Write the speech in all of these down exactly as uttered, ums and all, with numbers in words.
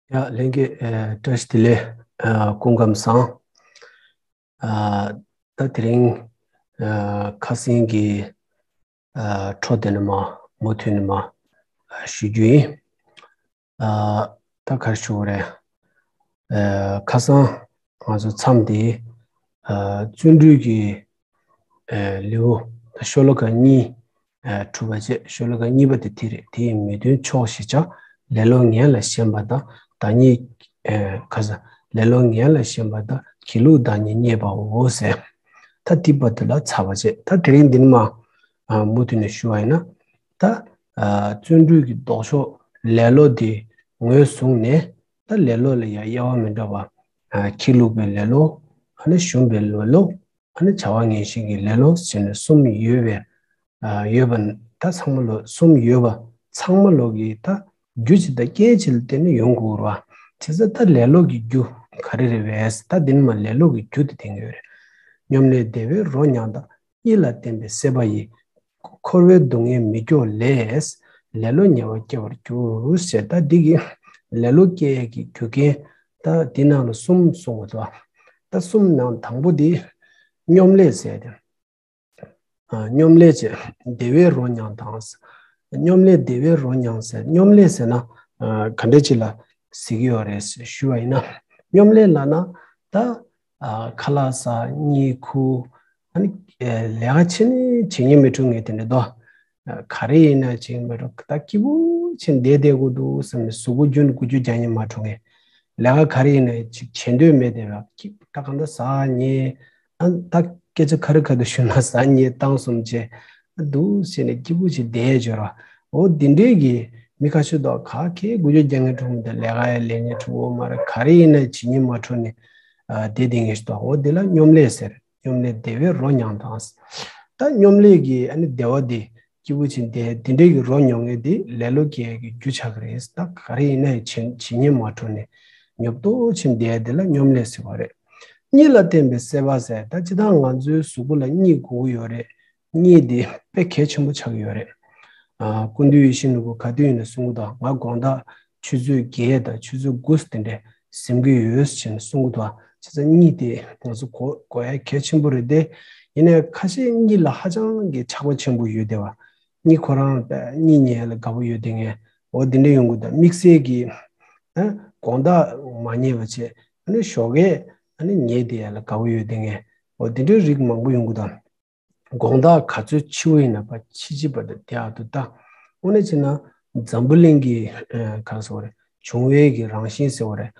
ཡ་ལྷན་རྒྱས། ཨ་བཀྲ་ཤིས་བདེ་ལེགས། ཨ་སྐུ་ཁམས་བཟང་། ཨ་ད་དེ་རིང་ཨ་ཁ་སང་གི་ཨ་འཕྲོ་དེ་ནས་མར་མུ་མཐུད་ནས་མར་ཨ་ཞུ་རྒྱུ་ཡིན། ཨ་ད་ག་རེ་ཞུ་དགོས་རེད། ཨ་ཁ་སང་ང་ཚོ་མཚམས་འདི་ཨ་བརྩོན་འགྲུས་ཀྱི་ཨ་ལེའུ་ཤོ་ལོ་ཀ་གཉིས་ཨ་གྲུབ་པ་བཅས། ཤོ་ལོ་ཀ་གཉིས་པ་དེ་དེ་རེད། དེ་ཡི་མི་མཐུན་ཕྱོགས་ཞེས་བྱ། ལེ་ལོ་ངན་ལ་ཞེན་པ་དང་བདག་ཉིད། ཨ་ག་ས། ལེ་ལོ་ངན་ལ་ཞེན་པ་དང་སྒྱིད་ལུག་བདག་ཉིད་རྙེད་པའོ་ཟེར། ད་དེ་བར་དུ་ལ་ཚར་བ་བཅས། ད་དེ་རིང་འདི་ནས་མར་ཨ་མུ་མཐུད་ནས་ཞུ་བ་ཡིན་ན། ད་ཨ་བརྩོན་འགྲུས་ཀྱི་ལྡོག་ཕྱོགས་ལེ་ལོ་དེ་ངོས་བཟུང་ནས། ད་ལེ་ལོ་ལ་ཡང་དབྱེ་བ་མི་འདྲ་བ། ཨ་སྒྱིད་ལུག་པའི་ལེ་ལོ། ཨ་ནི་ཞུམ་པའི་ལེ་ལོ། ཨ་ནི་བྱ་བ་ངན་ཞེན་གྱི་ལེ་ལོ་ཟེར་ནས་གསུམ་ཡོད་པའི་ཨ་ཡོད་པ་ད་ཚང་མ་ལོ་གསུམ་ཡོད་པ་ཚང་མ་ལོ་གི་ད་རྒྱུ་ཅིག་དང་རྐྱེན་ཅིག་ལ་བརྟེན་ནས་ཡོང་དགོས་རེད་བ། བྱས་ཙང་ད་ལེ་ལོ་གི་རྒྱུ་ག་རེ་རེད་པས། ད་འདི་ནས་མར་ལེ་ལོ་གི་རྒྱུ་དེ་བསྟན་གྱི་ཡོད་རེད། སྙོམ་ལས་བདེ་བའི་རོ་མྱང་དང་། གཉིས་ལ་བརྟེན་པའི་སྲེད་པ་ཡིས། འཁོར་བའི་སྡུག་བསྔལ་མི་སྐྱོ་ལས། ལེ་ལོ་ཉེ་བར་སྐྱེ་བར་འགྱུར་ཞེས། ད་འདི་གི་ལེ་ལོ་སྐྱེ་ཡས་ཀྱི་རྒྱུ་རྐྱེན་ད་འདི་ནང་ལ་གསུམ་གསུངས་པ་འདུག་ད་གསུམ་ནང་དང་པོ་འདི་སྙོམ་ལས་ཟེར་ཏེ། ཨ་སྙོམ་ལས་བྱས་བདེ་བའི་རོ་མྱང་དང་། སྙོམ་ལས་བདེ་བའི་རོ་མྱང་ཟེར། སྙོམ་ལས་ཟེར་ན་ཨ་ག་འདྲ་ཅིག་ལ་ཟེར་གྱི་ཡོད་རེད་ཞུ་བ་ཡིན་ན། སྙོམ་ལས་ལབ་ན་ད་ཨ་ཁ་ལག་ཟ། གཉིད་ཁུག་ཨ་ནི་ཨ་ལས་ཀ་བྱེད་ནི་བྱེད་སྙིང་མི་འདོད་མཁན་དེ་འདྲ་འདུག་ཨ་ག་རེ་ཡིན་ན་བྱེད་སྙིང་མི་འདོད། ད་སྐྱིད་པོ་བྱས་བསྡད་བསྡད་དགོས་འདུག་བསམ་ནས་གཟུགས་པོ་རྒྱུན་དུ་འགུལ་སྐྱོད་རྒྱག་སྙིང་མ་འདོད་མཁན། ལས་ཀ་ག་རེ་ཡིན་ན་ཅིག་བྱེད་འདོད་མེད་བསྡད་པ། སྐྱིད་ད་གང་ལྟར་ཟ་ཉལ། ཨ་ད་སྐད་ཆ་ཁ་རི་ཁ་ཐུག་ཞུས་ན་ཟ་ཉལ་བཏང་གསུམ་བྱས། ཨ་འདུག་བྱས་ནས་སྐྱིད་པོ་བྱས་བསྡད་ཡོད་ར། འོ་འདི་འདྲའི་གི་མི་ཁ་ཤས་འདུག་ག་གེ་འགུལ་སྐྱོད་རྒྱག་མཁན་གྲོགས་མོ་དང་ལས་ཀ་ཡ་ལས་ཉན་གྲོགས་པོ་མ་རེད། ག་རེ་ཡིན་ན་བྱེད་སྙིང་མ་འདོད་ནས་ཨ་བསྡད་བསྡད་མཁན་ཞིག་འདུག་འོ་འདི་ལ་སྙོམ་ལས་ཟེར། སྙོམ་ལས་བདེ་བའི་རོ་མྱང་དང་། ད་སྙོམ་ལས་ཀྱི་ཨ་ནི་བདེ་བ་འདི་སྐྱིད་པོ་བྱས་བསྡད་འདི་འདྲའི་གི་རོ་མྱོང་མཁན་འདི་ལེ་ལོ་སྐྱེ་ཡས་ཀྱི་རྒྱུ་ཆགས་ཀྱི་རེད། ད་ག་རེ་ཡིན་ན་ཡང་བྱེད་བྱེད་སྙིང་མ་འདོད་ནས་ཉོབ་ཏོ་བྱས་བསྡད་འདི་ལ་སྙོམ་ལས་ཟེར་བ་རེད། གཉིས་ལ་བརྟེན་པའི་སྲེད་པ་ཟེར། ད་སྤྱིར་བཏང་ང་ཚོའི་གཟུགས་པོ་ལ་གཉིད་དགོས་ཀྱི་ཡོད་རེད། གཉིད་འདི་དཔེ་གལ་ཆེན་པོ་ཆགས་ཀྱི་ཡོད་རེད། ཨ་ཀུན་འདུས་ཡིད་བཞིན་ནོར་བུ་ག་དུས་ཡིན་ན་གསུང་གི་འདུག་ང་དགོང་དག་ཆུ་ཚོད་བརྒྱད་དང་ཆུ་ཚོད་དགུ་དེ་འདྲ་གཟིམ་གྱི་ཡོད་ཅེས་གསུང་གི་འདུག་བྱས་ཙང་གཉིད་དེ་ང་ཚོ་དགོས་དགོས་ཡ་གལ་ཆེན་པོ་རེད་དེ། ཡིན་ནའི་ཁ་ཤས་གཉིད་ལ་ཧ་ཅང་གི་ཆགས་པ་ཆེན་པོ་ཡོད་དེ་བ། གཉིད་ཁོ་རང་གཉིད་ཉལ་ལ་དགའ་པོ་ཡོད་དེ་ངས། འོ་དེ་འདྲ་ཡོང་གི་འདུག་དམིགས་བསལ་གྱི་ཨ་དགོང་དག་མ་ཉལ་བ་བྱས། ཨ་ནི་ཞོགས་ཀས་ཨ་ནི་ཉལ་བསྡད་ཡ་ལ་དགའ་པོ་ཡོད་དེ་ངས། འོ་དེ་འདྲའི་རིགས་མང་པོ་ཡོང་གི་འདུག་དགོང་དག་ག་ཚོད་འཕྱི་བོ་ཡིན་ན་ཕར་འཕྱི་འཕྱི་བར་དུ་བསྡད་ཨ་འདུག་ད་དངོས་གནས་བྱས་ན་འཛམ་བུ་གླིང་གི་ཨ་ག་རེ་ཟེར་དགོས་རེད། འབྱུང་བའི་གི་རང་བཞིན་ཟེར་དགོས་རེད།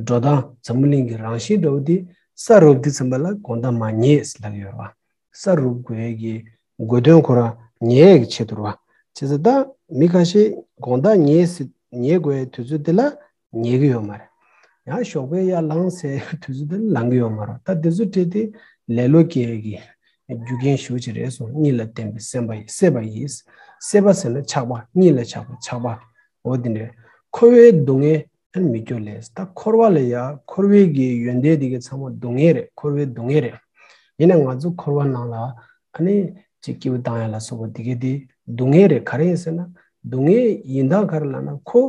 འགྲོ་སྟངས་འཛམ་བུ་གླིང་གི་རང་བཞིན་འདྲ་བོ་དེ་ས་རུབ་དུས་ཙམ་པ་ལ་དགོང་དག་མ་ཉལ་ཟེར་ལབ་ཀྱི་ཡོད་རེད་བ། ས་རུབ་དགོས་ཡས་ཀྱི་དགོས་དོན་ཁོ་རང་ཉལ་ཡས་ཀྱི་ཆེད་དུ་རེད་བ། བྱས་ཙང་ད་མི་ཁ་ཤས་དགོང་དག་ཉལ་སྲིད་ཉལ་དགོས་ཡས་དུས་ཚོད་དེ་ལ་ཉལ་གྱི་ཡོད་མ་རེད། ཡང་ཞོགས་པའི་ཡར་ལངས་སའི་དུས་ཚོད་དེ་ལ་ལངས་ཀྱི་ཡོད་མ་རེད། ད་དེ་ཚོ་བྲིས་ཏེ་ལེ་ལོ་སྐྱེ་ཡས་ཀྱི་རྒྱུ་རྐྱེན་ཞེ་པོ་ཅིག་རེད་གསུངས། གཉིད་ལ་བརྟེན་པའི་སྲེད་པ་ཡིས། སྲེད་པ་ཡིས། སྲེད་པ་ཟེར་ན་ཆགས་པ། གཉིད་ལ་ཆགས་པ་ཆགས་པ། འོ་དེ་འདྲ། འཁོར་བའི་སྡུག་བསྔལ་ཨ་ནི་མི་སྐྱོ་ལས། ད་འཁོར་བ་ལ་ཡ་འཁོར་བའི་གི་ཡོན་ཏན་དེ་གའི་ཚང་མ་སྡུག་བསྔལ་རེད། འཁོར་བའི་སྡུག་བསྔལ་རེད། ཡིན་ན་ང་ཚོ་འཁོར་བ་ནང་ལ་ཨ་ནི་ཅིག་སྐྱིད་པོ་བཏང་ཡ་ལ་སོགས་པ་དེ་གའི་དེ་སྡུག་བསྔལ་རེད། ག་རེ་ཡིན་ཟེར་ན་སྡུག་བསྔལ་ཡིན་སྟངས་ག་རེ་ལབ་ན་ཁོ་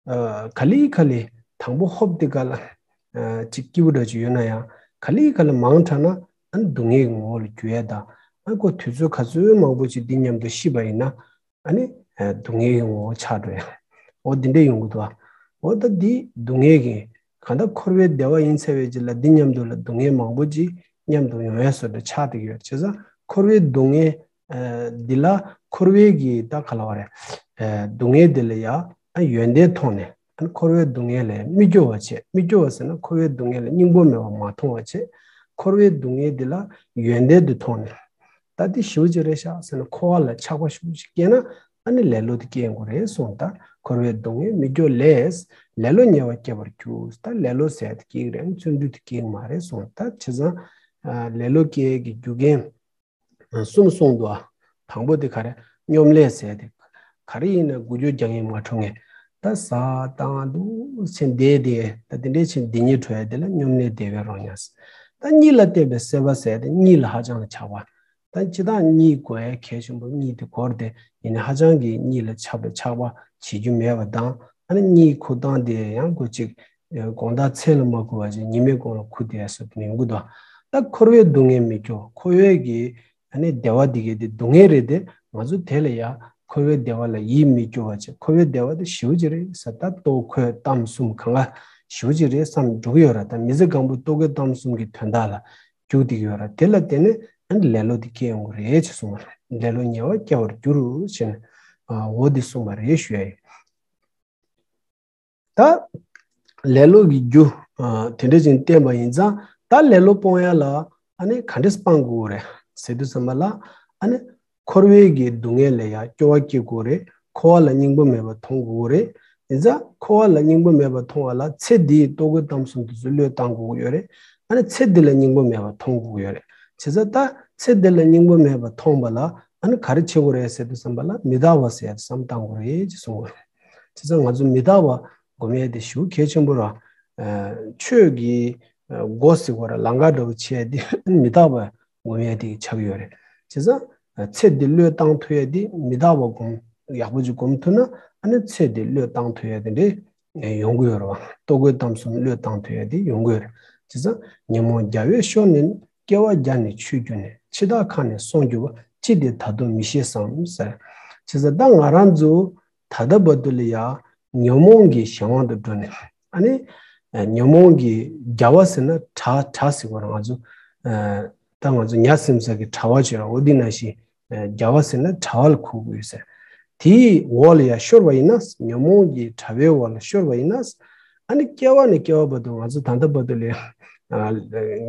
ཨ་ག་ལེ་ག་ལེ་དང་པོ་ཧོབ་དེ་ག་ལ་ཨ་ཅིག་སྐྱིད་པོ་འདྲ་ཅིག་ཡོད་ན་ཡང་ག་ལེ་ག་ལེ་མང་དྲགས་ན་ཨ་ནི་སྡུག་བསྔལ་གྱི་ངོ་བོ་ལ་འགྱུར་ཡ་དང་། ཨ་ཁོ་དུས་ཚོད་ག་ཚོད་མང་པོ་ཅིག་འདི་མཉམ་དུ་ཤི་བ་ཡིན་ན། ཨ་ནི་ཨ་སྡུག་བསྔལ་གྱི་ངོ་བོ་ཆགས་འགྲོ་ཡ། འོ་འདི་འདྲ་ཡོང་གི་འདུག་འོ་ད་འདི་སྡུག་བསྔལ་གྱི་གང་ལྟར་འཁོར་བའི་བདེ་བ་ཡིན་ཚར་བའི་རྗེས་ལ་འདི་མཉམ་དུ་ལ་སྡུག་བསྔལ་མང་པོ་ཅིག་མཉམ་དུ་ཡོང་ཡ་བཟོ་འདྲ་ཆགས་བསྡད་ཀྱི་ཡོད། བྱས་ཙང་འཁོར་བའི་སྡུག་བསྔལ་ཨ་འདི་ལ་འཁོར་བའི་གི་ད་ག་ལབ་དགོས་རེད། ཨ་སྡུག་བསྔལ་འདི་ལ་ཡ་ཨ་ཡོན་ཏན་མཐོང་ནས། ཨ་ནི་འཁོར་བའི་སྡུག་བསྔལ་ལས་མི་སྐྱོ་བ་བྱས། མི་སྐྱོ་བ་ཟེར་ན་འཁོར་བའི་སྡུག་བསྔལ་ལ་སྙིང་པོ་མེད་པ་མ་མཐོང་བ་བྱས། འཁོར་བའི་སྡུག་བསྔལ་འདི་ལ་ཡོན་ཏན་དུ་མཐོང་ནས། ད་འདི་ཞེ་པོ་ཅིག་རེད་ཤག་ཟེར་ན་འཁོར་བ་ལ་ཆགས་པ་ཞེ་པོ་ཅིག་སྐྱེས་ན་ཨ་ནི་ལེ་ལོ་དེ་སྐྱེ་ཡོང་གི་རེད་གསུངས། ད་འཁོར་བའི་སྡུག་བསྔལ་མི་སྐྱོ་ལས། ལེ་ལོ་ཉེ་བར་སྐྱེ་བར་འགྱུར། ད་ལེ་ལོ་ཟེར་དེ་སྐྱེ་གི་རེད། བརྩོན་འགྲུས་དེ་སྐྱེ་གི་མ་རེད་གསུངས། ད་བྱས་ཙང་ཨ་ལེ་ལོ་སྐྱེ་ཡས་ཀྱི་རྒྱུ་རྐྱེན་གསུམ་གསུངས་འདུག་དང་པོ་དེ་ག་རེ། སྙོམ་ལས་ཟེར་དེ། ག་རེ་ཡིན་ན་འགུལ་སྐྱོད་རྒྱག་ཡས་མ་འདོད་མཁན། ད་ཟ་བཏང་འདུག་བྱས་བསྡད་དེ། ད་དེ་འདྲ་བྱས་བསྡད་སྙིང་འདོད་ཡ་དེ་ལ་སྙོམ་ལས་བདེ་བའི་རོ་མྱང་ཟེར། ད་གཉིད་ལ་བརྟེན་པའི་སྲེད་པ་ཟེར་དེ་གཉིད་ལ་ཧ་ཅང་ལ་ཆགས་པ། ད་སྤྱིར་བཏང་གཉིད་དགོས་ཡ་གལ་ཆེན་པོ། གཉིད་དེ་དགོས་རེད་དེ། ཡིན་ནའི་ཧ་ཅང་གི་གཉིད་ལ་ཆགས་པའི་ཆགས་པ་བྱེད་རྒྱུ་མེད་པ་དང་། ཨ་ནི་གཉིད་ཁུག་སྟངས་དེ་ཡང་ཁོ་ཅིག་དགོང་དག་མཚན་ལ་མ་ཁུག་པ་ཅིག་ཉི་མའི་གུང་ལ་ཁུག་བསྡད་ཡ་སོགས་དེ་ཡོང་གི་འདུག་ད་འཁོར་བའི་སྡུག་བསྔལ་མི་སྐྱོ། འཁོར་བའི་གི་ཨ་ནི་བདེ་བ་འདི་གའི་དེ་སྡུག་བསྔལ་རེད་དེ། ང་ཚོ་དེ་ལ་ཡ་འཁོར་བའི་བདེ་བ་ལ་ཡིད་མི་སྐྱོ་བ་བྱས། འཁོར་བའི་བདེ་བ་དེ་ཞེ་པོ་ཅིག་རེད་ཟེར། ད་ལྟོ་གོས་གཏམ་གསུམ་གང་ག་ཞེ་པོ་ཅིག་རེད་བསམ་འགྲོ་གི་ཡོད་ར། ད་མི་ཚེ་གང་པོ་ལྟོ་གོས་གཏམ་གསུམ་གྱི་དོན་དག་ལ་རྒྱུག་བསྡད་ཀྱི་ཡོད་ར། དེ་ལ་བརྟེན་ནས་ཨ་ནི་ལེ་ལོ་དེ་སྐྱེ་ཡོང་གི་རེད་ཅེས་གསུངས་པ་རེད། ལེ་ལོ་ཉེ་བར་སྐྱེ་བར་འགྱུར་ཞེས་ནས་འོ་དེ་གསུངས་པ་རེད་ཞུ་ཡ་ཡིན། ད་ལེ་ལོ་གི་རྒྱུ་དེ་འདྲ་ཅིག་བསྟན་པ་ཡིན་ཙང་། ད་ལེ་ལོ་སྤོང་ཡ་ལ་ཨ་ནི་ག་འདྲས་སྤང་དགོས་རེད་ཟེར་དུས་ཙམ་པ་ལ། ཨ་ནི་འཁོར་བའི་གི་སྡུག་བསྔལ་ལ་ཡ་སྐྱོ་བ་སྐྱེ་དགོས་རེད། འཁོར་བ་ལ་སྙིང་པོ་མེད་པ་མཐོང་དགོས་རེད། ཡིན་ཙང་འཁོར་བ་ལ་སྙིང་པོ་མེད་པ་མཐོང་བ་ལ་ཚེ་འདིའི་ལྟོ་གོས་གཏམ་གསུམ་དེ་ཚོ་བློས་བཏང་དགོས་ཀྱི་ཡོད་རེད། ཨ་ནི་ཚེ་འདི་ལ་སྙིང་པོ་མེད་པ་མཐོང་དགོས་ཀྱི་ཡོད་རེད། བྱས་ཙང་ད་ཚེ་འདི་ལ་སྙིང་པོ་མེད་པ་མཐོང་བ་ལ་ཨ་ནི་ག་རེ་བྱེད་དགོས་རེད་ཟེར་དུས་ཙམ་པ་ལ་མི་རྟག་པ་ཟེར་ཡ་དེ་བསམ་བཏང་དགོས་རེད་ཅེས་གསུངས་པ་རེད། བྱས་ཙང་ང་ཚོ་མི་རྟག་པ་སྒོམ་ཡ་དེ་ཞེ་པོ་གལ་ཆེན་པོ་ར། ཆོས་ཀྱི་སྒོ་ཟེར་བ་ར་ལམ་ཁ་འདྲ་བོ་ཕྱེ་ཡ་དེ་མི་རྟག་པ་སྒོམ་ཡ་དེ་ཆགས་ཀྱི་ཡོད་རེད། བྱས་ཙང་ཚེ་འདི་བློས་བཏང་ཐུབ་ཡ་དེ་མི་རྟག་པ་སྒོམ་ཡག་པོ་ཅིག་སྒོམ་ཐུབ་ན་ཨ་ནི་ཚེ་འདི་བློས་བཏང་ཐུབ་ཡ་དེ་འདྲའི་ཡོང་གི་ཡོད་རེད་བ། ལྟོ་གོས་གཏམ་གསུམ་བློས་བཏང་ཐུབ་ཡ་དེ་ཡོང་གི་ཡོད་རེད། བྱས་ཙང་ཉོན་མོངས་རྒྱལ་བའི་ཤོར་ནས། སྐྱེ་བ་བརྒྱ་ནི་ཆོས་གྱུར་ནས། འཆི་བདག་ཁ་ནས་སོང་གྱུར་པ། ཅི་སྟེ་ད་དུང་མི་ཤེས་སམ་ཟེར། བྱས་ཙང་ད་ང་རང་ཚོ་ད་ལྟ་བར་དུ་ལ་ཡ་ཉོན་མོངས་ཀྱི་གཞན་དབང་དུ་འགྲོ་ནས། ཨ་ནི་ཉོན་མོངས་ཀྱི་རྒྱལ་བ་ཟེར་ན་དགྲ་དགྲ་ཟེར་བ་ར། ང་ཚོ་ད་ང་ཚོ་ཉ་སེམས་ས་གི་དགྲ་བ་བྱེད་ར། འོ་འདི་ན་བཞིན་རྒྱལ་བ་ཟེར་ན་དགྲ་བ་ལ་གོ་དགོས་ཟེར། དེའི་འོག་ལ་ཡ་ཤོར་བ་ཡིན་ན། ཉོན་མོངས་ཀྱི་དགྲ་བོའི་འོག་ལ་ཤོར་བ་ཡིན་ན། ཨ་ནི་སྐྱེ་བ་ནས་སྐྱེ་བ་བར་དུ་ང་ཚོ་ད་ལྟ་བར་དུ་ལས་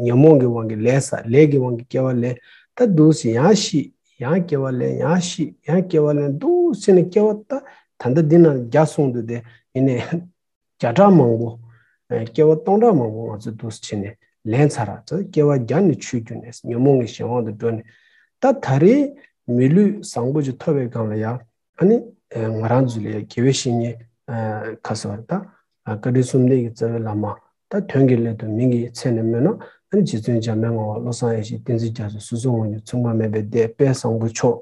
ཉོན་མོངས་ཀྱི་དབང་གིས་ལས་བསགས། ལས་ཀྱི་དབང་གིས་སྐྱེ་བ་ལེན། ད་འདུག་སེ་ཡང་ཤི། ཡང་སྐྱེ་བ་ལེན། ཡང་ཤི། ཡང་སྐྱེ་བ་ལེན། འདུག་སེ་ནས་སྐྱེ་བ་ད་ད་ལྟ་འདི་ན་བརྒྱ་སོང་དུས་དེ་ཡིན་ནས་བརྒྱ་ཕྲག་མང་པོ། སྐྱེ་བ་སྟོང་ཕྲག་མང་པོ་ང་ཚོ་འདུག་སེ་བྱས་ནས་ལེན་ཚར་ར། ད་སྐྱེ་བ་བརྒྱ་ནི་ཆོས་གྱུར་ནས། ཉོན་མོངས་ཀྱི་གཞན་དབང་དུ་འགྲོ་ནས། ད་ད་རེས་མི་ལུས་བཟང་པོ་ཅིག་ཐོབ་པའི་སྒང་ལ་ཡ། ཨ་ནི་ང་རང་ཚོ་ལ་ཡ་དགེ་བའི་བཤེས་གཉེན་ཁ་གསོ་བར་ད་བཀའ་དྲིན་གསུམ་ལྡན་གྱི་རྩ་བའི་བླ་མ། ད་དོན་གྱི་སླད་དུ་མིང་གི་མཚན་ནས་སྨོས་ན། ཨ་ནི་རྗེ་བཙུན་འཇམ་དཔལ་དབྱངས། བློ་བཟང་ཡེ་ཤེས། བསྟན་འཛིན་རྒྱ་མཚོ། སྲིད་གསུམ་དབང་སྒྱུར། མཚུངས་པ་མེད་པའི་སྡེ། དཔལ་བཟང་པོ་མཆོག་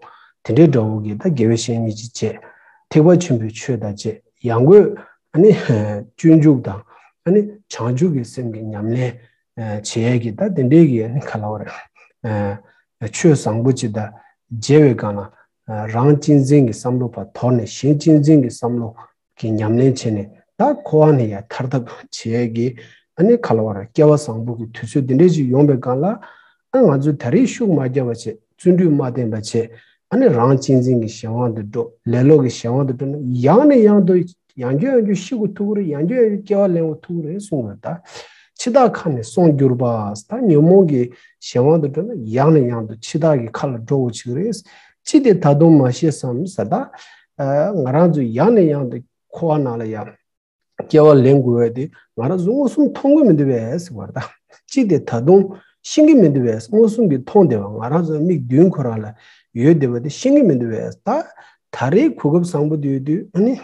དེ་འདྲའི་འདྲ་བོ་གི་ད་དགེ་བའི་བཤེས་གཉེན་ཅིག་བྱས། ཐེག་པ་ཆེན་པོའི་ཆོས་དང་བཅས། ཡང་སྒོས་ཨ་ནི་སྤྱོད་འཇུག་དང་ཨ་ནི་བྱང་ཆུབ་ཀྱི་སེམས་ཀྱི་ཉམས་ལེན་བྱེད་ཡས་ཀྱི་ད་དེ་འདྲའི་གི་ཨ་ནི་ག་ལབ་དགོས་རེད། ཆོས་བཟང་པོ་ཅིག་ད་མཇལ་བའི་སྒང་ལ་རང་གཅེས་འཛིན་གྱི་བསམ་བློ་ཕར་དོར་ནས་གཞན་གཅེས་འཛིན་གྱི་བསམ་བློ་གི་ཉམས་ལེན་བྱས་ནས། ད་འཁོར་བ་ནས་ཡར་ཐར་ཐབས་བྱེད་ཡས་ཀྱི་ཨ་ནི་ག་ལབ་དགོས་རེད། སྐལ་བ་བཟང་པོ་གི་དུས་ཚོད་འདི་འདྲའི་ཅིག་ཡོང་པའི་སྒང་ལ། ཨ་ང་ཚོས་ད་རེས་ཤུགས་མ་བརྒྱབ་པ་བྱས། བརྩོན་འགྲུས་མ་བསྟེན་པ་བྱས། ཨ་ནི་རང་གཅེས་འཛིན་གྱི་གཞན་དབང་དུ་འགྲོ། ལེ་ལོ་གི་གཞན་དབང་དུ་འགྲོ་ན་ཡང་ནས་ཡང་དུ་ཡང་བསྐྱར་ཡང་བསྐྱར་ཤི་དགོས་ཐུག་གི་རེད། ཡང་བསྐྱར་ཡང་བསྐྱར་སྐྱེ་བ་ལེན་དགོས་ཐུག་གི་རེད་གསུངས་པ་རེད། ད་འཆི་བདག་ཁ་ནས་སོང་གྱུར་པ། ད་ཉོན་མོངས་ཀྱི་གཞན་དབང་དུ་འགྲོ་ན་ཡང་ནས་ཡང་དུ་འཆི་བདག་གི་ཁ་ལ་འགྲོ་དགོས་ཀྱི་རེད། ཅི་སྟེ་ད་དུང་མ་ཤེས་སམ་ཟེར། ད་ང་རང་ཚོ་ཡང་ནས་ཡང་དུ་འཁོར་བ་ནང་ལ་ཡང་སྐྱེ་བ་ལེན་དགོས་པ་དེ་ང་རང་ཚོ་མངོན་སུམ་མཐོང་གི་མི་འདུག་པས་ཟེར་བ་རེད། ད་ཅི་སྟེ་ད་དུང་ཤེས་ཀྱི་མི་འདུག་པས། མངོན་སུམ་གྱིས་མཐོང་བསྡད་པ། ང་རང་ཚོ་མིག་མདུན་ཁོ་རང་ལ་ཡོད་བསྡད་པ་དེ་ཤེས་ཀྱི་མི་འདུག་པས། ད་ད་རེས་གོ་སྐབས་བཟང་པོ་དེ་ཡོད་དུས་ཨ་ནི་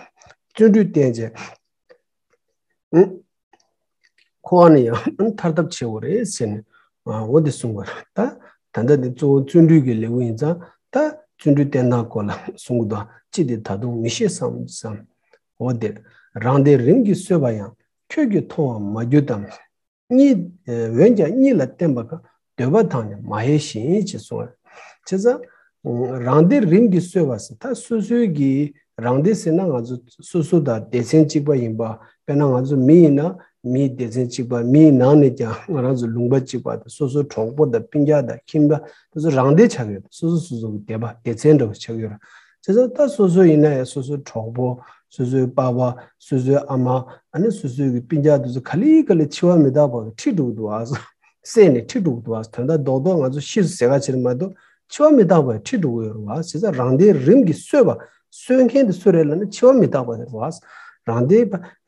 བརྩོན་འགྲུས་བསྟེན་བྱས། ཨང་། འཁོར་བ་ནས་ཡང་ཐར་ཐབས་བྱེད་དགོས་རེད་ཟེར་ནས་འོ་དེ་གསུངས་པ་རེད། ད་ད་ལྟ་འདི་གཙོ་བོ་བརྩོན་འགྲུས་ཀྱི་ལེའུ་ཡིན་ཙང་། ད་བརྩོན་འགྲུས་བསྟེན་སྟངས་སྐོར་ལ་གསུང་གི་འདུག་ཅི་སྟེ་ད་དུང་མི་ཤེས་སམ་བསམ། འོ་དེ། རང་སྡེ་རིམ་གྱིས་གསོས་པ་ཡང་། ཁྱོད་ཀྱིས་མཐོང་བར་མ་གྱུར་ཏམ། གཉིད། འོན་ཀྱང་གཉིད་ལ་བརྟེན་པ་གང་། འདོད་པ་དང་ནི་མ་ཡལ་ཞིང་ཞེས་གསུངས། བྱས་ཙང་རང་སྡེ་རིམ་གྱིས་གསོས་པ་ཟེར། ད་སོ་སོའི་གི་རང་སྡེ་ཟེར་ན་ང་ཚོ་སོ་སོ་དང་སྡེ་ཚན་གཅིག་པ་ཡིན་པ། དཔེར་ན་ང་ཚོ་མི་ཡིན་ན་མིའི་སྡེ་ཚན་གཅིག་པ། མིའི་ནང་ནས་ཀྱང་ང་རང་ཚོ་ལུང་པ་གཅིག་པ་དང་། སོ་སོའི་གྲོགས་པོ་དང་སྤུན་ཀྱག་དང་ཁྱིམ་པ་དེ་ཚོ་རང་སྡེ་ཆགས་ཡོད། སོ་སོ་སོ་སོ་གི་སྡེ་པ་སྡེ་ཚན་འདྲ་བོ་ཆགས་ཡོད་ར། བྱས་ཙང་ད་སོ་སོ་ཡིན་ན་ཡང་སོ་སོའི་གྲོགས་པོ། སོ་སོའི་པ་ཕ། སོ་སོའི་ཨ་མ། ཨ་ནི་སོ་སོའི་གི་སྤུན་ཀྱག་དེ་ཚོ་ག་ལེ་ག་ལེ་འཆི་བ་མི་རྟག་པ་གིས་ཁྲིད་འགྲོ་གི་འདུག་ཨ། བསད་ནས་ཁྲིད་འགྲོ་གི་འདུག་ཨ། དོན་དག་རྡོག་རྡོག་ང་ཚོ་ཤི་སོང་ཟེར་ག་ཕྱིར་མ་གཏོགས་འཆི་བ་མི་རྟག་པ་ཁྲིད་འགྲོ་གི་ཡོད་རེད་བ། བྱས་ཙང་རང་སྡེའི་རིམ་གྱིས་གསོས་པ། གསོས་མཁན་དེ་སུ་རེད་ལབ་ན་འཆི་བ་མི་རྟག་པ་རེད་བ། རང་སྡེའི་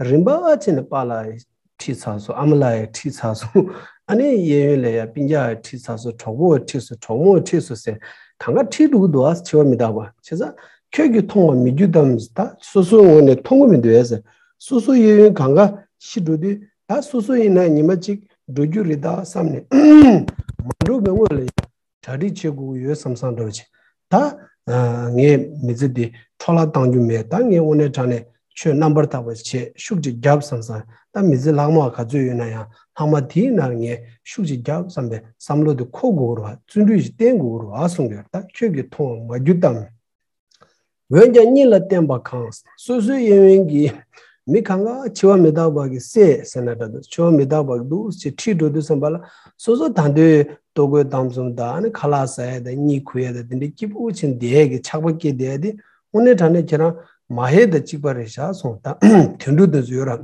རིམ་པ་བྱས་ནས་པཱ་ལགས་ཁྲིད་ཚར་སོང་། ཨ་མ་ལགས་ཡང་ཁྲིད་ཚར་སོང་། ཨ་ནི་གཡས་གཡོན་ལ་ཡང་སྤུན་ཀྱག་ཡང་ཁྲིད་ཚར་སོང་། གྲོགས་པོ་ཡང་ཁྲིད་སོང་། གྲོགས་མོ་ཡང་ཁྲིད་སོང་ཟེར། གང་ག་ཁྲིད་འགྲོ་གི་འདུག་ཨ། འཆི་བ་མི་རྟག་པ། བྱས་ཙང་ཁྱོད་ཀྱིས་མཐོང་བར་མི་འགྱུར་ཏམ། ད་སོ་སོའི་ངོས་ནས་མཐོང་གི་མི་འདུག་ཨེ་ཟེར། སོ་སོ་གཡས་གཡོན་གང་ག་ཤི་འགྲོ་དུས། ད་སོ་སོ་ཡིན་ན་ཉི་མ་གཅིག་འགྲོ་རྒྱུ་རེད་ད་བསམ་ནས་མ་འགྲོ་བའི་སྔོན་ལ་གྲ་སྒྲིག་བྱེད་དགོས་ཀྱི་ཡོད་བསམ་བསམ་འདྲ་བོ་བྱས། ད་ངས་མི་ཚེ་འདི་འཕྲོ་བརླག་གཏང་རྒྱུ་མེད། ད་ངས་དངོས་གནས་དྲང་གནས་ ཆོས་རྣམ་པར་དག་པ་བྱས་ཤུགས་ཅིག་རྒྱབ་བསམ་བསམ། ད་མི་ཚེ་ལྷག་མ་ག་ཚོད་ཡོད་ན་ཡང་ལྷག་མ་དེའི་ནང་ངས་ཤུགས་ཅིག་རྒྱབ་བསམ་པའི་བསམ་བློ་དེ་འཁོར་དགོས་རེད་བ། བརྩོན་འགྲུས་ཤིག་བསྟེན་དགོས་རེད་བ་གསུངས་ཡོད། ད་ཁྱོད་ཀྱིས་མཐོང་བ་མ་གྱུར་ཏམ། འོན་ཀྱང་གཉིད་ལ་བརྟེན་པ་གང་། སོ་སོའི་གཡས་གཡོན་གྱི་མི་གང་ག་འཆི་བ་མི་རྟག་པ་གི་སྲས་ཟེར་ན་འདྲ་འདུག་འཆི་བ་མི་རྟག་པ་གི་འདུག་ཅེས་ཁྲིད་འགྲོ་དུས་ཙམ་པ་ལ་སོ་སོ་ད་དུང་ལྟོ་གོས་གཏམ་གསུམ་དང་ཁ་ལག་ཟ་ཡ་དང་གཉིད་ཁུག་ཡ་དང་དེ་འདྲའི་སྐྱིད་པོ་བྱས་བསྡད་ཡ་གི་ཆགས་པ་སྐྱེས་བསྡད་ཡ་དེ་དངོས་གནས་དྲང་གནས་ཁྱེད་རང་མ་ཧེ་དང་གཅིག་པ་རེད་ཤག་གསུངས། ད་དོན་དུ་དེ་ཚོ་ཡོད་ར།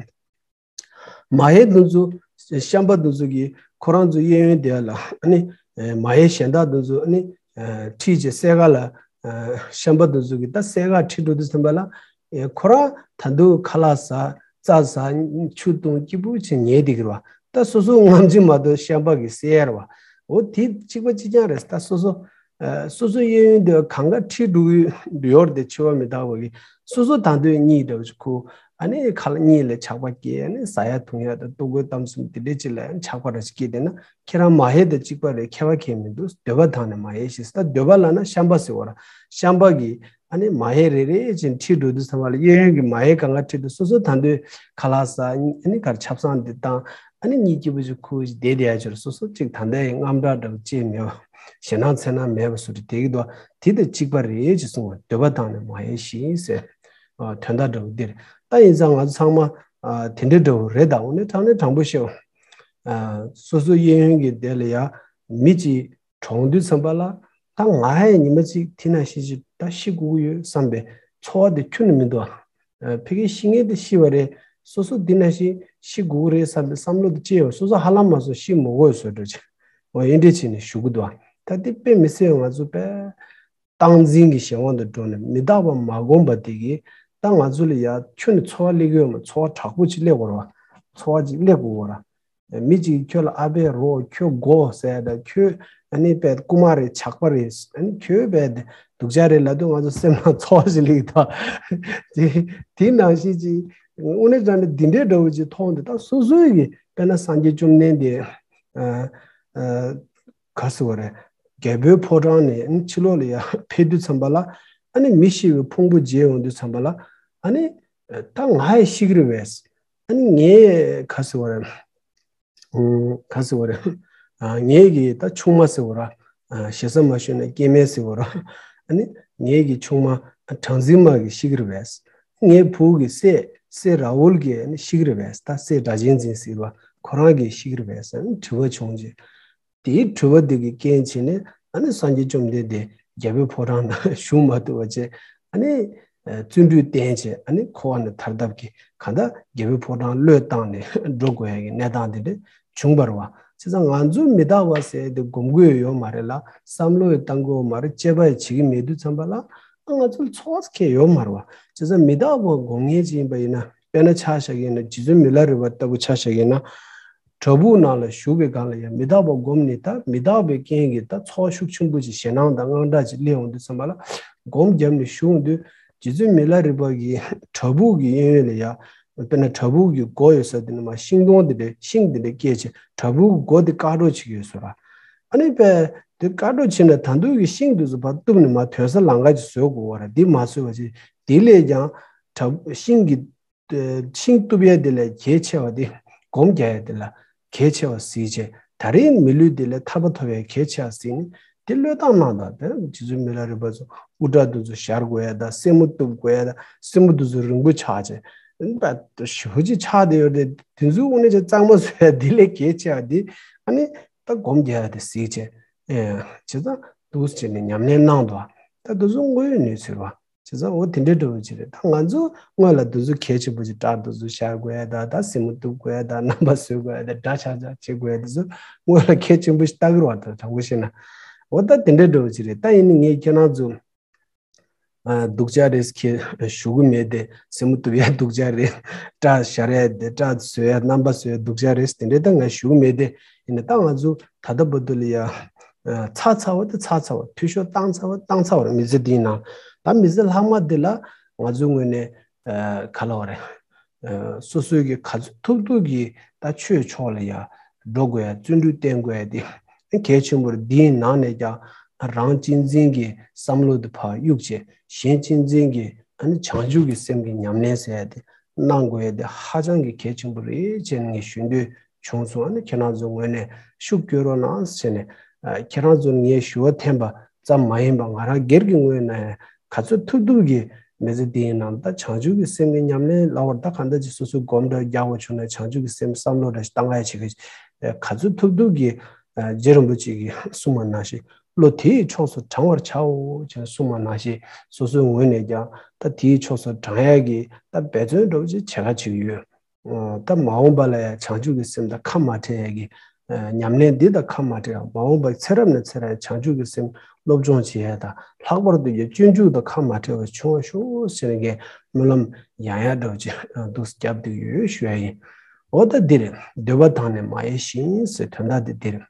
མ་ཧེ་དེ་ཚོ་ཤན་པ་དེ་ཚོ་གིས་ཁོ་རང་ཚོ་གཡས་གཡོན་དེ་ལ་ཨ་ནི་མ་ཧེ་གཞན་དག་དེ་ཚོ་ཨ་ནི་ཁྲིད་བྱས་སྲས་ཀ་ལ་ཤན་པ་དེ་ཚོ་གིས་ད་སྲས་ཀ་ཁྲིད་འགྲོ་དུས་ཙམ་པ་ལ་ཁོ་རང་ད་དུང་ཁ་ལག་ཟ་རྩྭ་ཟ་ཆུ་བཏུང་སྐྱིད་པོ་བྱས་ཉལ་བསྡད་ཀྱི་རེད་བ། ད་སོ་སོ་རྔམ་བརྗིད་མ་གཏོགས་ཤན་པ་གི་སྲས་རེད་བ། འོ་དེ་གཅིག་པ་གཅིག་རྐྱང་རེད། ད་སོ་སོ་ཨ་སོ་སོ་གཡས་གཡོན་དེ་གང་ག་ཁྲིད་འགྲོ་གི་ཡོད་རེད་དེ་འཆི་བ་མི་རྟག་པ་གི་སོ་སོ་ད་དུང་གཉིད་འདྲ་བོ་ཞིག་ཁུག་ཨ་ནི་ཁ་ལ་གཉིད་ལ་ཆགས་པ་སྐྱེས། ཨ་ནི་ཟ་ཡ་འཐུང་ཡ་དང་ལྟོ་གོས་གཏམ་གསུམ་དེ་འདྲས་ཅིག་ལ་ཆགས་པ་ར་ཞིག་སྐྱེས་བསྡད་ན་ཁྱེད་རང་མ་ཧེ་དང་གཅིག་པ་རེད། ཁྱད་པར་གང་ཡང་མི་འདུག་འདོད་པ་དང་ནི་མ་ཧེ་ཤེས། ད་འདོད་པ་ལབ་ན་ཤན་པ་ཟེར་བ་ར། ཤན་པ་གིས་ཨ་ནི་མ་ཧེ་རེ་རེ་བཞིན་ཁྲིད་འགྲོ་དུས་ཙམ་པ་ལ་གཡས་གཡོན་གྱི་མ་ཧེ་གང་ག་ཁྲིད་དུས་སོ་སོ་ད་དུང་ཁ་ལག་ཟ། ཨ་ནི་གར་ཆབ་གསང་འདི་བཏང་། ཨ་ནི་གཉིད་སྐྱིད་པོ་ཞིག་ཁུག་ཅིག་བསྡད་བསྡད་ཡ་ཅིག་རེད། སོ་སོ་ཅིག་ད་ལྟའི་དངངས་སྐྲག་འདྲ་བོ་ཅིག་མེད་པ་ཞེད་སྣང་འཚེར་སྣང་མེད་པ་བཟོ་འདྲ་བསྡད་ཀྱི་འདུག་དེ་དང་གཅིག་པ་རེད་ཅེས་གསུངས་པ། འདོད་པ་དང་ནི་མ་ཧེ་ཤེས་ཟེར། ཨ་དོན་དག་འདྲ་བོ་འདིར་ད་ཡིན་ཙང་ང་ཚོ་ཚང་མ་ཨ་དེ་འདྲ་འདྲ་བོ་རེད། ད་འོ་ནས་དྲང་ནས་དྲང་པོ་བཤད། ཨ་སོ་སོ་གཡས་གཡོན་གྱི་སྡེ་ལ་ཡ་མི་གཅིག་གྲོངས་དུས་ཙམ་པ་ལ་ད་ང་ཡང་ཉི་མ་གཅིག་དེ་ནང་བཞིན་ཅིག་ད་ཤི་དགོས་ཀྱི་ཡོད་བསམ་པའི་ཚོར་བ་དེ་ཁྱོན་ནས་མི་འདུག་ཨ་ཕ་གི་ཤི་མཁན་དེ་ཤི་བ་རེད། སོ་སོ་འདི་ནང་བཞིན་ཤི་དགོས་ཀྱི་རེད་བསམ་པའི་བསམ་བློ་དེ་སྐྱེ་ཡོད། སོ་སོ་ཧ་ལམ་མ་སོང་ཤི་མི་དགོས་བཟོ་འདྲ་ཅིག་འོ་ཡིན་འདྲ་བྱས་ནས་བཞུགས་ཀྱི་འདུག་ད་དེ་དཔེ་མི་སྲིད་ང་ཚོ་དཔེ་སྟངས་འཛིན་གྱི་གཞན་དབང་དུ་འགྲོ་ནས་མི་རྟག་པ་མ་བསྒོམས་པ་དེ་གིས་ད་ང་ཚོ་ལ་ཡ་ཁྱོན་ནས་ཚོར་བ་སླེབས་ཀྱི་ཡོད་མ། ཚོར་བ་དྲག་པོ་ཅིག་སླེབས་དགོས་རེད་བ། ཚོར་བ་ཅིག་སླེབས་དགོས་རེད། མི་གཅིག་ཁྱོད་ལ་ཨ་ཕས་རོགས་ཁྱོད་དགོས་ཟེར་དང་ཁྱོད་ཨ་ནི་དཔེ་རྐུ་མ་རེད་ཇག་པ་རེད་ཨ་ནི་ཁྱོད་དཔེ་སྡུག་ཅག་རེད་ལབ་དུས་ང་ཚོ་སེམས་ནང་ཚོར་བ་ཞིག་སླེབས་ཀྱི་འདུག་དེ་དེ་ནང་བཞིན་ཅིག་དངོས་གནས་དྲང་གནས་འདི་འདྲའི་འདྲ་བོ་ཅིག་མཐོང་དུས་ད་སོ་སོའི་གི་དཔེར་ན་སངས་རྒྱས་བཅོམ་ལྡན་འདས་ཨ་ཨ་ག་ཟེར་བ་རེད། རྒྱལ་པོའི་ཕོ་བྲང་ནས་ཨ་ནི་ཕྱི་ལོགས་ལ་ཡར་ཕེབས་དུས་ཙམ་པ་ལ་ཨ་ནི་མི་ཤི་བའི་ཕུང་པོ་མཇལ་ཡོང་དུས་ཙམ་པ་ལ་ཨ་ནི་ད་ང་ཡང་ཤི་གི་རེད་པས། ཨ་ནི་ངའི་ག་ཟེར་བ་རེད། ཨུམ། ག་ཟེར་བ་རེད། ཨ་ངའི་གི་ད་ཆུང་མ་ཟེར་བ་ར། ཨ་ཞེ་ས་མ་ཞུས་ན་སྐྱེ་དམན་ཟེར་བ་ར། ཨ་ནི་ངའི་གི་ཆུང་མ་གྲངས་འཛིན་མ་གི་ཤི་གི་རེད་པས། ངའི་བུ་གི་སྲས་སྲས་ར་ཨུལ་གི་ཨ་ནི་ཤི་གི་རེད་པས། ད་སྲས་སྒྲ་གཅན་འཛིན་ཟེར་བ་ཁོ་རང་གི་ཤི་གི་རེད་པས། ཨ་ནི་དྲི་བ་བྱུང་རྗེས། དེའི་དྲི་བ་དེ་གི་རྐྱེན་བྱས་ནས་ཨ་ནི་སངས་རྒྱས་བཅོམ་ལྡན་འདས་རྒྱལ་པོའི་ཕོ་བྲང་ནང་བཞུགས་མ་ཐུབ་པ་བྱས་ཨ་ནི་བརྩོན་འགྲུས་བསྟེན་བྱས་ཨ་ནི་འཁོར་བ་ནས་ཐར་ཐབས་ཀྱི་གང་ལྟར་རྒྱལ་པོའི་ཕོ་བྲང་བློས་བཏང་ནས་འགྲོ་དགོས་ཡ་གི་གནས་སྟངས་དེ་འདྲ་བྱུང་བ་རེད་བ། བྱས་ཙང་ང་ཚོ་མི་རྟག་པ་ཟེར་དེ་སྒོམ་དགོས་ཡོད་མ་རེད་ལ་བསམ་བློ་ཡང་བཏང་དགོས་མ་རེད། དཔྱད་པ་ཡང་བྱེད་ཀྱི་མེད་དུས་ཙམ་པ་ལ་ཨ་ང་ཚོ་ལ་ཚོར་བ་ཁྱད་ཡོད་མ་རེད་བ། བྱས་ཙང་མི་རྟག་པ་སྒོམ་མཁན་ཅིག་ཡིན་པ་ཡིན་ན་དཔེར་ན་ཆ་བཞག་གི་ཡིན་ན་རྗེ་བཙུན་མི་ལ་རས་པ་ལྟ་བུ་ཆ་བཞག་གི་ཡིན་ན། བྲག་ཕུག་ནང་ལ་བཞུགས་པའི་སྒང་ལ་ཡང་མི་རྟག་པ་བསྒོམས་ནས་ད་མི་རྟག་པའི་རྐྱེན་གྱིས་ད་ཚོར་བ་ཤུགས་ཆེན་པོ་ཅིག་ཞེད་སྣང་དང་དངངས་སྐྲག་ཅིག་སླེབས་ཡོང་དུས་ཙམ་པ་ལ་སྒོམ་བརྒྱབ་ནས་བཞུགས་ཡོང་དུས་རྗེ་བཙུན་མི་ལ་རས་པ་གིས་བྲག་ཕུག་གི་གཡས་གཡོན་ལ་ཡ་དཔེར་ན་བྲག་ཕུག་གི་སྒོ་ཡོད་ས་དེ་ནས་མར་ཤིང་སྡོང་དེ་འདྲ་ཤིང་དེ་འདྲ་སྐྱེས་བྱས་བྲག་ཕུག་གི་སྒོ་དེ་བཀག་འགྲོ་བྱེད་ཀྱི་ཡོད་ས་ར། ཨ་ནི་དཔེ་དེ་བཀག་འགྲོ་བྱས་ནས་ད་དུང་གི་ཤིང་དེ་ཚོ་ཕར་གཏུབ་ནས་མར་ཐོན་ས་ལམ་ཁ་ཅིག་བཟོ་དགོས་པ་ར། དེ་མ་བཟོས་པ་བྱས་དེ་ལས་ཀྱང་བྲག་ཤིང་གི་ཤིང་གཏུབ་ཡས་དེ་ལས་གལ་ཆེ་བ་དེ་སྒོམ་རྒྱག་ཡས་དེ་ལ་གལ་ཆེ་བ་གཟིགས་བྱས་ད་རེས་མི་ལུས་དེ་ལས་ཐར་པ་ཐོབ་ཡས་གལ་ཆེ་བ་གཟིགས་ནས་དེ་བློས་བཏང་གནང་དང་། དེ་རྗེ་བཙུན་མི་ལ་རས་པ་ཚོ་དབུ་སྐྲ་དེ་ཚོ་བཞར་དགོས་ཡས་དང་སེན་མོ་གཏུབ་དགོས་ཡས་དང་སེན་མོ་དེ་ཚོ་རིང་པོ་ཆགས་བྱས་ཞེ་པོ་ཅིག་ཆགས་བསྡད་ཡོད་རེད། དེ་ཚོའི་དབུ་ནས་ཅིག་གཙང་མ་བཟོ་ཡས་དེ་ལས་གལ་ཆེ་བ་དེ་ཨ་ནི་ད་སྒོམ་རྒྱག་ཡས་དེ་གཟིགས་བྱས་བྱས་ཙང་འདུག་སེ་བྱས་ནས་ཉམས་ལེན་གནང་དང་། ད་དེ་ཚོ་དངོས་ཡོད་གནས་ཚུལ་བ། བྱས་ཙང་འོ་དེ་འདྲའི་འདྲ་བོ་ཅིག་རེད། ད་ང་ཚོ་སྔོན་ལ་དེ་ཚོ་གལ་ཆེན་པོ་ཅིག་སྐྲ་དེ་ཚོ་བཞར་དགོས་ཡ་ད་ད་སེན་མོ་གཏུབ་དགོས་ཡ་ད་རྣམ་པ་བཟོ་དགོས་ཡ་ད་འདྲ་ཆགས་ཆགས་བྱེད་དགོས་ཡ་དེ་ཚོ་སྔོན་ལ་གལ་ཆེན་པོ་ཞིག་ལྟ་གི་རེད་བ། ད་དྲང་པོ་བཤད་ན་འོ་ད་དེ་འདྲའི་འདྲ་བོ་ཅིག་རེད། ད་ཡིན་ནའི་ངས་ཁྱེད་རང་ཚོ་ཨ་སྡུག་ཅག་རེད་ཁྱེད་ཞུ་གི་མེད་དེ། སེན་མོ་གཏུབ་ཡ་སྡུག་ཅག་རེད། སྐྲ་བཞར་ཡ་དེ་སྐྲ་བཟོ་ཡ་རྣམ་པ་བཟོ་ཡ་སྡུག་ཅག་རེད་དེ་འདྲའི་ད་ངས་ཞུ་གི་མེད་དེ། ཡིན་ནའི་ད་ང་ཚོ་ད་ལྟ་བར་དུ་ལ་ཡ་ཚ་ཚ་བ་དེ་ཚ་ཚ་བ་འཐུས་ཤོར་བཏང་ཚ་བ་བཏང་ཚ་བ་རེད། མི་ཚེ་འདིའི་ནང་ད་མི་ཚེ་ལྷག་མ་འདི་ལ་ང་ཚོའི་ངོས་ནས་ག་ལབ་དགོས་རེད། སོ་སོའི་གི་ག་ཚོད་ཐུབ་ཐུབ་ཀྱིས་ད་ཆོས་ཕྱོགས་ལ་ཡ་འགྲོ་དགོས་ཡ་བརྩོན་འགྲུས་བསྟེན་དགོས་ཡ་དེ་གལ་ཆེན་པོ་རེད། འདིའི་ནང་ནས་ཀྱང་རང་གཅེས་འཛིན་གྱི་བསམ་བློ་དེ་ཕར་གཡུག་བྱས་གཞན་གཅེས་འཛིན་གྱི་ ཨ་ནི་བྱང་ཆུབ་ཀྱི་སེམས་ཀྱི་ཉམས་ལེན་ཟེར་ཡ་དེ་གནང་དགོས་ཡ་དེ་ཧ་ཅང་གི་གལ་ཆེན་པོ་རེད་ཅེས་ངས་ཞུ་འདོད་བྱུང་སོང་། ཨ་ནི་ཁྱེད་རང་ཚོའི་ངོས་ནས་ཤུགས་སྐྱོན་རོགས་གནང་ཟེར་ནས། ཨ་ཁྱེད་རང་ཚོར་ངས་ཞུ་བ་འཐེན་པ་ཙམ་མ་ཡིན་པར་ང་རང་སྒེར་གྱི་ངོས་ནས་ག་ཚོད་ཐུབ་ཐུབ་ཀྱིས་མི་ཚེ་འདི་ཡི་ནང་ད་བྱང་ཆུབ་ཀྱི་སེམས་ཀྱི་ཉམས་ལེན་ལབ་པར་ད་གང་ལྟར་ཅིག་སོ་སོའི་སྒོམ་འདྲ་རྒྱག་དགོས་བྱུང་ན་བྱང་ཆུབ་ཀྱི་སེམས་བསམ་བློ་འདྲ་ཞིག་བཏང་ཡ་བྱེད་ཀྱི། ཨ་ག་ཚོད་ཐུབ་ཐུབ་ཀྱིས་ཨ་རྗེ་རིན་པོ་ཆེ་གིས་གསུངས་པ་ནང་བཞིན་བློ་དེའི་ཕྱོགས་སུ་དྲང་བར་བྱའོ་ཅེས་གསུངས་པ་ནང་བཞིན་སོ་སོའི་ངོས་ནས་ཀྱང་ད་དེའི་ཕྱོགས་སུ་དྲང་ཡ་གི་ད་འབད་བརྩོན་འདྲ་པོ་ཅིག་བྱེད་ཁ་བྱེད་ཀྱི་ཡོད། ཨ་ད་མ་འོངས་པ་ལ་ཡང་བྱང་ཆུབ་ཀྱི་སེམས་དང་ཁ་མ་བྲལ་ཡ་གི་ཨ་ཉམས་ལེན་འདི་དང་ཁ་མ་བྲལ་ཡ། མ་འོངས་པ་ཚེ་རབས་ནས་ཚེ་རབས་བྱང་ཆུབ་ཀྱི་སེམས་སློབ་སྦྱོང་བྱེད་ཡ་དང་ལྷག་པར་དུ་ཡ་སྤྱོད་འཇུག་དང་ཁ་མ་བྲལ་བ་བྱུང་བ་ཤོག་ཟེར་ནས་ངས་སྨོན་ལམ་ཡང་ཡང་འདྲ་པོ་ཅིག་འདུག་སེ་བརྒྱབ་བསྡད་ཡོད་ཞུ་ཡ་ཡིན། འོ་ད་འདི་རེད། འདོད་པ་དང་ནི་མ་ཡལ་ཞིང་ཟེར་དོན་དག་འདི་འདི་རེད། བྱས་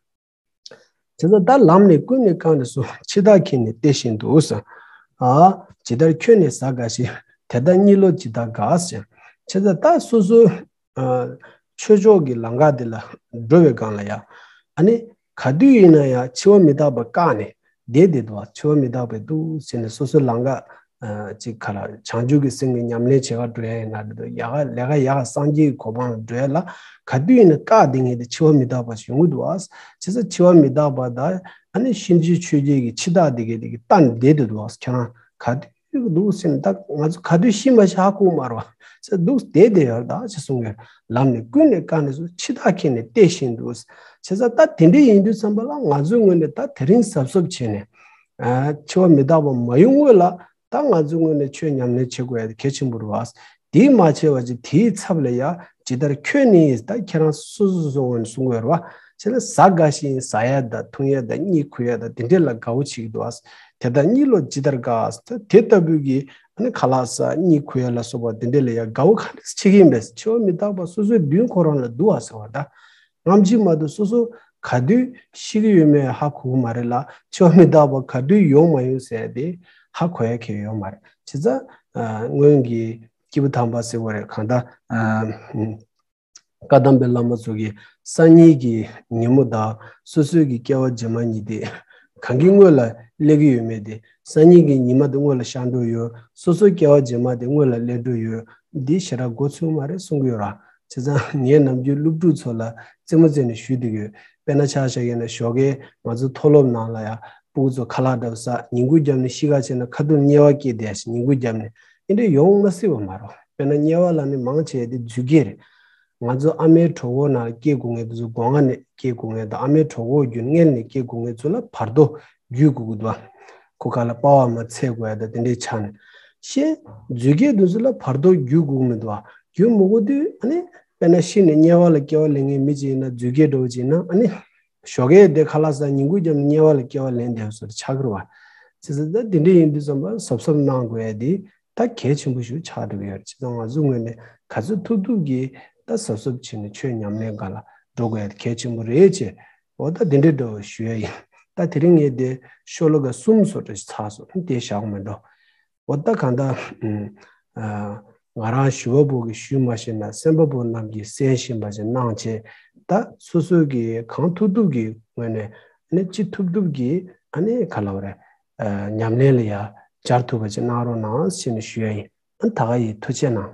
ཙང་ད་ལམ་ནི་ཀུན་ནས་བཀག་ནས་སུ། འཆི་བདག་ཁྱེད་ནི་བལྟས་ཤིང་འདུག་ཟེར། ཨ་ཇི་ལྟར་ཁྱོད་ནི་ཟ་དགའ་ཞིང་། དེ་ལྟར་གཉིད་ལོག་ཇི་ལྟར་དགའ་ཟེར། བྱས་ཙང་ད་སོ་སོའི་ཨ་ཆོས་ཕྱོགས་ཀྱི་ལམ་ཁ་འདི་ལ་འགྲོ་བའི་སྒང་ལ་ཡ། ཨ་ནི་ག་དུས་ཡིན་ན་ཡང་འཆི་བ་མི་རྟག་པ་བཀག་ནས་བསྡད་བསྡད་འདུག་བ། འཆི་བ་མི་རྟག་པའི་འདུག་ཟེར་ནས་སོ་སོའི་ལམ་ཁ་ཨ་ཅིག་ག་ལ་བྱང་ཆུབ་ཀྱི་སེམས་ཀྱི་ཉམས་ལེན་བྱེད་ག་འགྲོ་ཡ་ཡིན་ན་འགྲོ་ཡ་ག་ལས་ཀ་ཡག་ག་སངས་རྒྱས་ཀྱི་གོ་འཕང་ལ་འགྲོ་ཡ་ལ་ག་དུས་ཡིན་ན་བཀག་བསྡད་མཁན་དེ་འཆི་བ་མི་རྟག་པ་ཞིག་ཡོང་གི་འདུག་བ། བྱས་ཙང་འཆི་བ་མི་རྟག་པ་དང་ཨ་ནི་གཤིན་རྗེ་ཆོས་རྒྱལ་གྱི་འཆི་བདག་དེ་གའི་དེ་གི་ལྟ་ནས་བསྡད་དུ་འདུག་བ། ཁྱོད་རང་ག་དུས་འདུག་སེམས་ད་ང་ཚོ་ག་དུས་ཤི་མ་ཤི་ཧ་གོ་མ་རེད་བ། ཟེར་འདུག་བསྡད་བསྡད་ཡོད་ད་ཅེས་གསུང་གི། ལམ་ནི་ཀུན་ནས་བཀག་ནས་སུ། འཆི་བདག་ཁྱེད་ནི་བལྟས་ཤིང་འདུག། བྱས་ཙང་ད་དེ་འདྲ་ཡིན་དུས་ཙམ་པ་ལ་ང་ཚོའི་ངོས་ནས་ད་དེ་རིང་གཟབ་གཟབ་བྱས་ནས་ཨ་འཆི་བ་མི་རྟག་པ་མ་ཡོང་སྔོན་ལ་ད་ང་ཚོའི་ངོས་ནས་ཆོས་ཉམས་ལེན་བྱེད་དགོས་ཡ་དེ་གལ་ཆེན་པོ་རེད་བ། དེ་མ་བྱས་པ་ཅིག་དེའི་ཚབ་ལ་ཡ་ཇི་ལྟར་ཁྱོད་ནི་ད་ཁྱེད་རང་སོ་སོ་སོ་སོའི་ངོས་ནས་གསུང་དགོས་རེད་བ། བྱས་ན་ཟ་དགའ་ཞིང་ཟ་ཡ་དང་འཐུང་ཡ་དང་གཉིད་ཁུག་ཡ་དང་དེ་འདྲས་ལ་དགའ་བོ་བྱེད་ཀྱི་འདུག་བ། དེ་ལྟར་གཉིད་ལོག་ཇི་ལྟར་དགའ། དེ་ལྟ་བུའི་གི་ཨ་ནི་ཁ་ལག་ཟ་གཉིད་ཁུག་ཡ་ལ་སོགས་པ་དེ་འདྲས་ལ་ཡ་དགའ་བོ་ག་འདྲས་བྱེད་ཀྱི་ཡིན་པས། འཆི་བ་མི་རྟག་པ་སོ་སོའི་མདུན་ཁོ་རང་ལ་འདུག་བ་ཟེར་བ་ད། སྔ་ཕྱི་མ་གཏོགས་སོ་སོ་ག་དུས་ཤི་གི་ཡོད་མེད་ཧ་གོ་གི་མ་རེད་ལ། འཆི་བ་མི་རྟག་པ་ག་དུས་ཡོང་མ་ཡོང་ཟེར་ཡ་དེ་ཧ་གོ་ཡ་གང་ཡང་ཡོད་མ་རེད། བྱས་ཙང་ཨ་སྔོན་གྱི་སྐྱེས་བུ་དམ་པ་ཟེར་བ་རེད། གང་ལྟར་ཨ་བཀའ་གདམས་པའི་བླ་མ་ཚོ་གིས་སང་ཉིན་གྱི་ཉིན་མོ་དང་སོ་སོའི་གི་སྐྱེ་བ་རྗེས་མ་གཉིས་དེ་གང་གི་སྔོན་ལ་སླེབས་ཀྱི་ཡོད་མེད་དེ། སང་ཉིན་གྱི་ཉི་མ་དེ་སྔོན་ལ་ཤར་འགྲོ་ཡོད། སོ་སོའི་སྐྱེ་བ་རྗེས་མ་དེ་སྔོན་ལ་སླེབས་འགྲོ་ཡོད། འདི་ཞེ་དྲག་མགོ་ཚོས་མ་རེད་གསུང་གི་ཡོད་ར། བྱས་ཙང་ངས་ནམ་རྒྱུན་སློབ་ཕྲུག་ཚོ་ལ་རྩེད་མོ་རྩེ་ནས་ཞུས་བསྡད་ཡོད། དཔེར་ན་ཆ་བཞག་ཡིན་ན་ཞོགས་ཀས་ང་ཚོ་མཐོ་སློབ་ནང་ལ་ཡ་སྤུ་གུ་ཚོ་ཁ་ལག་འདྲ་པོ་ཟ། ཉིན་གུང་རྒྱབ་ནས་ཤི་ཁ་བྱས་ན་ཁ་ཐུག་དམྱལ་བ་སྐྱེས་བསྡད་ཡ་ཞིག་ཉིན་གུང་རྒྱབ་ནས་འདི་འདྲ་ཡོང་མ་སྲིད་པ་མ་རེད། དཔེར་ན་དམྱལ་བ་ལ་ནི་མང་ཆེ་བ་དེ་རྫུས་སྐྱེས་རེད། ང་ཚོ་ཨ་མའི་གྲོད་ཁོག་ནང་ལ་སྐྱེ་དགོས་མཁན་དེ་ཚོ་སྒོ་ང་ནས་སྐྱེ་དགོས་མཁན་དང་ཨ་མའི་གྲོད་ཁོག་བརྒྱུད་མངལ་ནས་སྐྱེ་དགོས་མཁན་ཚོ་ལ་བར་དོ་བརྒྱུད་དགོས་ཀྱི་འདུག་བ། ཁོ་ཁ་ལ་པ་བ་མ་འཚལ་དགོས་ཡ་དང་དེ་འདྲའི་ཆ་ནས། གཞན་རྫུས་སྐྱེས་དེ་ཚོ་ལ་བར་དོ་བརྒྱུད་དགོས་ཀྱི་མི་འདུག་བ། བརྒྱུད་མི་དགོས་དུས་ཨ་ནི་དཔེར་ན་ཤི་ནས་དམྱལ་བ་ལ་སྐྱེ་བ་ལེན་མཁན་མི་གཅིག་ཡིན་ན་རྫུས་སྐྱེས་འདྲ་པོ་ཅིག་ཡིན་ན་ཨ་ནི་ཞོགས་ཀས་དེ་ཁ་ལག་ཟ་ཉིན་གུང་རྒྱབ་ནས་དམྱལ་བ་ལ་སྐྱེ་བ་ལེན་བསྡད་པ་བཟོ་འདྲ་ཆགས་ཀྱི་རེད་བ། བྱས་ཙང་ད་དེ་འདྲ་ཡིན་དུས་ཙམ་པ་གཟབ་གཟབ་གནང་དགོས་ཡ་དེ་ད་གལ་ཆེན་པོ་ཞིག་ཆགས་འགྲོ་གི་ཡོད་རེད། བྱས་ཙང་ང་ཚོའི་ངོས་ནས་ག་ཚོད་ཐུབ་ཐུབ་ཀྱིས་ད་གཟབ་གཟབ་བྱས་ནས་ཆོས་ཉམས་ལེན་སྒང་ལ་འགྲོ་དགོས་ཡ་དེ་གལ་ཆེན་པོ་རེད་ཅེས། འོ་ད་དེ་འདྲའི་འདྲ་བོ་ཞུ་ཡ་ཡིན། ད་དེ་རིང་ངས་དེ་ཤོ་ལོ་ཀ་གསུམ་བཟོ་འདྲ་ཞིག་ཚར་སོང་། དེ་བཞག་མི་འགྲོ། འོ་ད་གང་ལྟར་ཨ་ང་རང་ཞུ་བ་པོ་གིས་ཞུས་མ་ཤེས་ན་གསན་པ་པོ་རྣམས་ཀྱིས་གསན་ཤེས་པ་ཞིག་གནང་བྱས། ད་སོ་སོ་གིས་གང་ཐུབ་ཐུབ་ཀྱི་ངོས་ནས་ནི་ཅི་ཐུབ་ཐུབ་ཀྱིས་ཨ་ནི་ག་ལབ་རེད། ཨ་ཉམས་ལེན་ལ་ཡ་སྦྱར་ཐུབ་པ་ཅིག་གནང་རོགས་གནང་ཞེས་ནས་ཞུ་ཡ་ཡིན། ཨ་ད་ག་ཡིན། ཐུགས་རྗེ་གནང་།